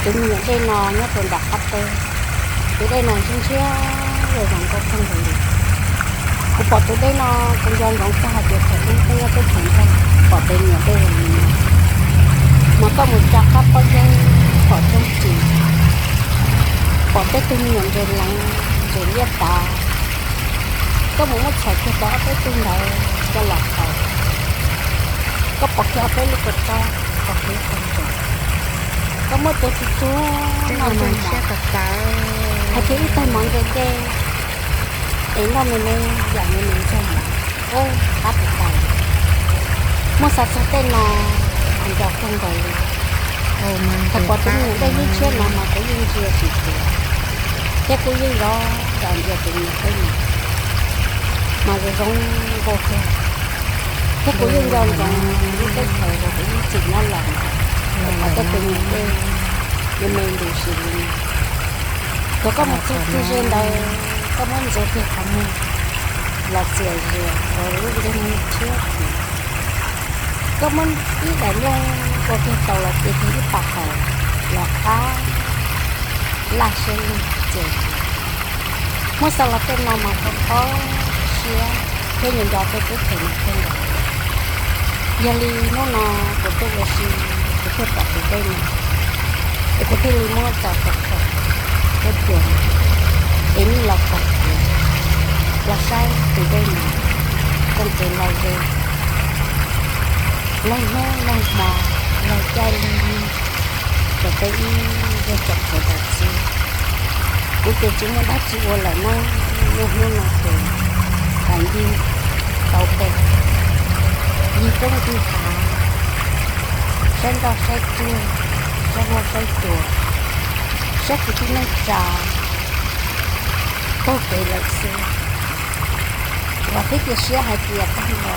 Tus me nyuam dej no nyob rau nram qab teb, tus dej no ntshiab ntshiab zoo nkauj kawg nkaus li. Kuv pom tus dej no, kuv nco ntsoov txog hais tias thaum ub peb nyob teb chaws nrog pom tej me nyuam dej zoo li no, mas koj mus tsa qab pob zeb pom roob ris, pom tej tug me nyuam ntses leev ntses liab tav, koj mus muab txhom kiag tau ob peb tug ntawd coj los thaum, koj pom kiag ob peb lub kua txob, koj qhib qhov ntsaum, koj muab tua tsuag tsuag noj ntsuag mov, hais tias ib tag mov ntse dej es noj me me yam me me ntsuag mov, qab tas tas. Muab xav txog tej no mas nco kawg nkaus li. Thaum pom tus me nyuam dej liab tshiab no mas kuv yeej ntsia tsis tuag, thiab kuv yeej zov zov ntsia tus me nyuam dej no mas zoo zoo nkauj kawg. Thiab kuv yeej nco ntsoov lub teb chaws uas kuv ib txwm nyob los ntawd, pom tej tus me nyuam dej me me ntws si li no. Thaum koj mus txog kiag ze ntawd, koj muab ntxuav kiag qhov muag los txias zias rau lub nceeg tshiab, koj muab ib daim nplooj ua kiag tau los cia kiag ib pas haus los qab laj siab lug txias zias. Muab xav los tej no mas kho kho siab thiab nco nco tej teb chaws no kawg nkaus. Yog li hnub no kuv tuaj ua si, kuv thiaj pom tus dej no, es kuv thiaj li muab tso rau saum huab cua no, es nej los koom kuv los saib tus dej no zoo kev los ze, laug hnub laug hmo, laug caij laug nyoog, rau peb ib zej tsoom sawv daws xwb. Kuv ces tsis muaj dab tsi ua lawm na, niaj hnub no ces hais ncig tau pem, ncig roob ncig hav, saib nroj saib tsuag, saib huab saib cua, saib kwv tij neej tsa taug kev lawm xwb. Vam thiab cia siab hais tias tag nrho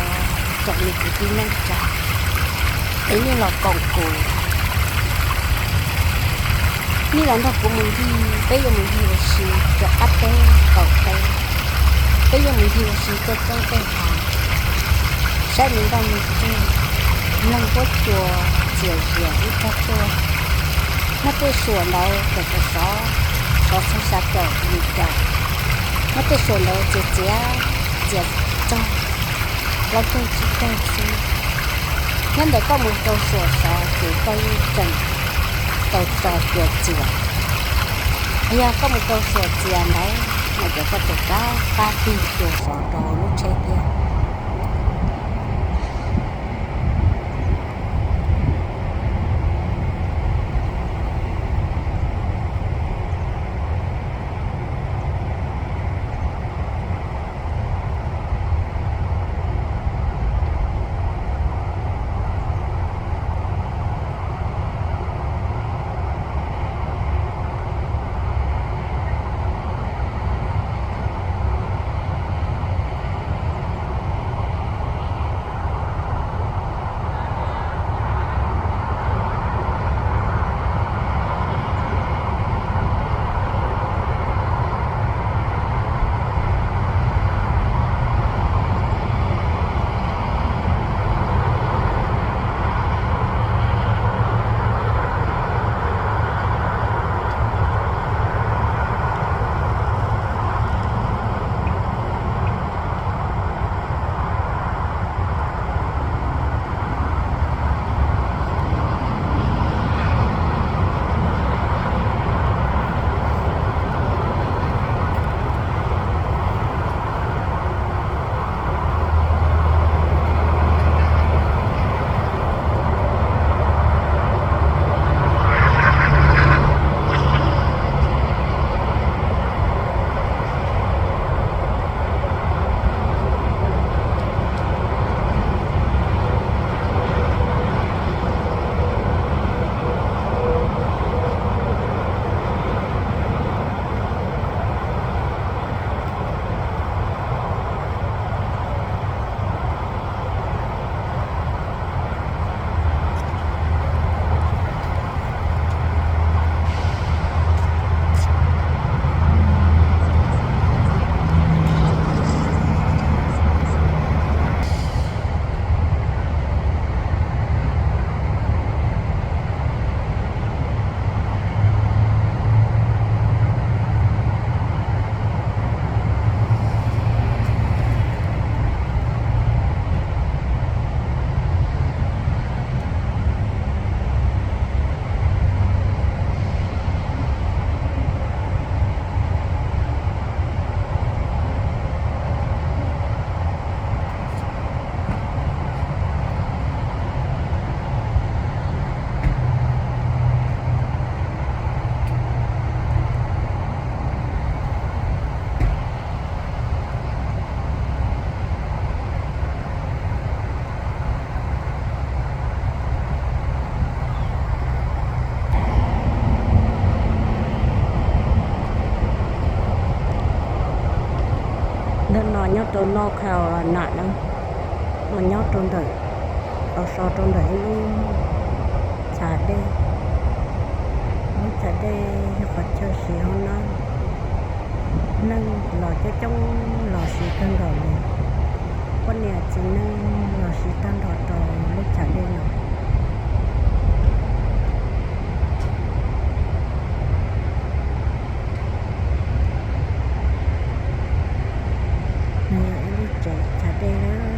tsoom me kwv tij neej tsa es nej los koom kuv, nej los nrog kuv mus ncig, peb yuav mus ncig ua si rau qab teb qaum teb, peb yuav mus ncig ua si tej roob tej hav, saib me nroj me tsuag, mloog huab cua txias zias ib txog tuaj, muab tej suam ntawd kom sov sov, sov txog xya caum yim caum, muab tej suam ntawd txias txias, txias txog plaub caug tsib caug xwb. Nyob ntawm koj mus rau suam sov ces koj yeej tseem tau tso cua txias. Yog koj mus rau suam txias ntawd no ces koj tseem rov qab tig cua sov rau hauv lub tsheb thiab. Rau North Carolina na, nyob rau ntawm, tau so rau ntawm ib lub chav dej. Lub chav dej yog qhov chaw siv hauv no, neeg los coob coob los siv kawg nkaus li. Poj niam txiv neej los siv tag nrho rau lub chav dej no. Nws yog ib lub tsev chav dej.